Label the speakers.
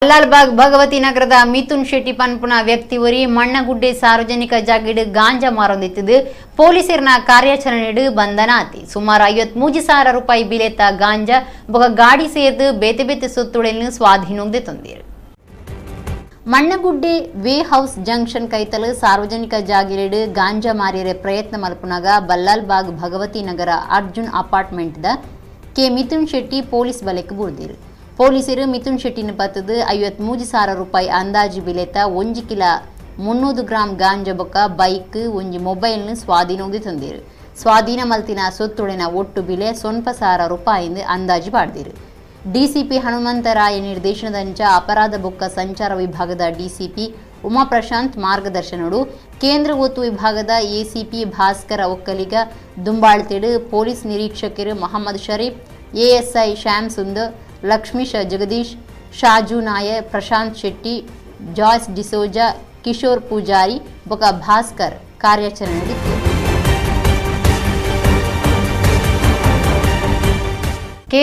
Speaker 1: ಬಲ್ಲಾಲ್ಬಾಗ್ ಭಗವತಿ ನಗರದ ಮಿಥುನ್ ಶೆಟ್ಟಿ ಪನ್ಪುನ ವ್ಯಕ್ತಿ ಒರಿ ಮಣ್ಣಗುಡ್ಡೆ ಸಾರ್ವಜನಿಕ ಜಾಗೆಡ್ ಗಾಂಜಾ ಮಾರೊಂದಿತ್ತಿದ್ದು ಪೊಲೀಸರ್ನ ಕಾರ್ಯಾಚರಣೆಡ್ ಬಂಧನ ಆತಿ. ಸುಮಾರು 53,000 ರೂಪಾಯಿ ಬಿಲೆತ ಗಾಂಜಾ ಬೊಕ ಗಾಡಿ ಸೇರ್ದು ಬೇತೆ ಬೇತೆ ಸೊತ್ತುಗಳನ್ನು ಸ್ವಾಧೀನಕ್ಕೆ ತಂದಿರು. ಮಣ್ಣಗುಡ್ಡೆ ವೇ ಹೌಸ್ ಜಂಕ್ಷನ್ ಕೈತಲು ಸಾರ್ವಜನಿಕ ಜಾಗೆಡ್ ಗಾಂಜಾ ಮಾರಿಯರೆ ಪ್ರಯತ್ನ ಮಲ್ಪುನಾಗ ಬಲ್ಲಾಲ್ಬಾಗ್ ಭಗವತಿ ನಗರ Arjun apartment the K Mithun Shetty police ಬಲೆಕ್ ಬೂರ್ದಿರು. ಪೊಲೀಸರು ಮಿಥುನ್ ಶೆಟ್ಟಿನ ಪತ್ತದು 53,000 ರೂಪಾಯಿ ಅಂದಾಜು ಬಿಲೆತ 1 ಕಿಲೋ 300 ಗ್ರಾಂ ಗಾಂಜಾ ಬೊಕ್ಕ ಬೈಕ್ ಒಂಜಿ ಮೊಬೈಲ್ನು ಸ್ವಾಧೀನೋಗಿ ತಂದಿರು. ಸ್ವಾಧೀನ ಮಲ್ತಿನ ಸೊತ್ತುಳಿನ ಒಟ್ಟು ಬಿಲೆ 9,000 ರೂಪಾಯಿ ಅಂದಾಜು ಪಾಡ್ದಿರು. ಡಿಸಿಪಿ ಹನುಮಂತರಾಯ ನಿರ್ದೇಶನದಂಚ ಅಪರಾಧ ಬೊಕ್ಕ ಸಂಚಾರ ವಿಭಾಗದ ಡಿಸಿಪಿ ಉಮಾ ಪ್ರಶಾಂತ್ ಮಾರ್ಗದರ್ಶನಡು ಕೇಂದ್ರ ಒತ್ತು ವಿಭಾಗದ ಎಸಿಪಿ ಭಾಸ್ಕರ ಒಕ್ಕಲಿಗ ದುಂಬಾಳ್ತಿಡು ಪೊಲೀಸ್ ನಿರೀಕ್ಷಕರು ಮೊಹಮ್ಮದ್ ಶರೀಫ್, ಎಎಸ್ಐ ಶ್ಯಾಮ್ ಸುಂದರ್, ಲಕ್ಷ್ಮೀಶ ಜಗದೀಶ್, ಶಾಜು ನಾಯರ್, ಪ್ರಶಾಂತ್ ಶೆಟ್ಟಿ, ಜಾಯ್ಸ್ ಡಿಸೋಜಾ, ಕಿಶೋರ್ ಪೂಜಾರಿ ಬೊಕ ಭಾಸ್ಕರ್ ಕಾರ್ಯಾಚರಣೆ.